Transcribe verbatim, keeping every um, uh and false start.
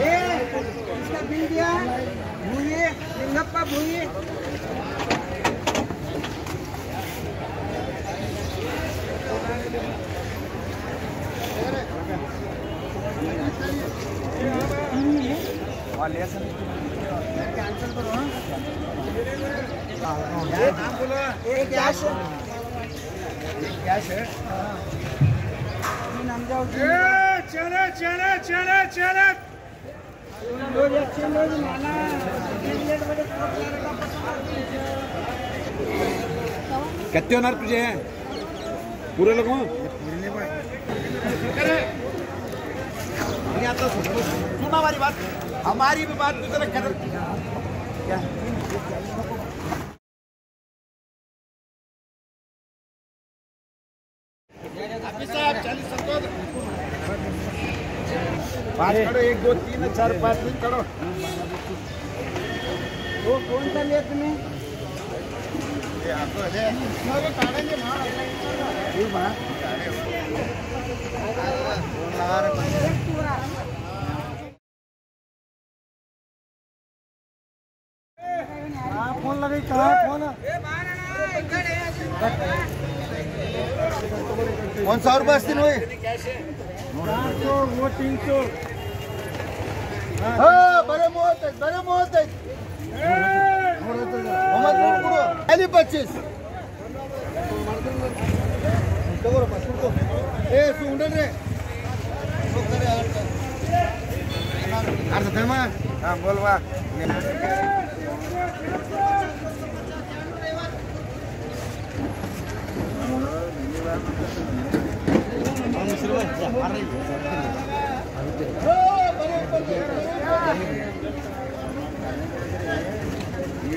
ए, इसका बिल दिया? भूमि, लिंगप्पा भूमि। कैंसिल करो, हाँ? ये कैश है। ये कैश है। ये नाम जाओ। ए, चले, चले, चले, चले। कितने होणार तुझे हैं? पूरे लोगों? नहीं आता, सुन, सुन हमारी बात, हमारी भी बात, तू जरा कदर क्या? पाँच करो, एक, दो, तीन, चार, पाँच, तीन करो। वो कौन सा लिया तुम्हें? ये आपको है। इसमें भी काढ़ेंगे बाहर। ये बाहर। हाँ, फोन लगे, कहाँ है फोन? कौन सा और बस्ती में? चार सौ, वो तीन सौ। हाँ, बड़े मोहत है, बड़े मोहत है। मोहम्मद नूर गुरु, अली पच्चीस। ए, सुंदर रे। अर्थ धर्म। हाँ, बोलवा।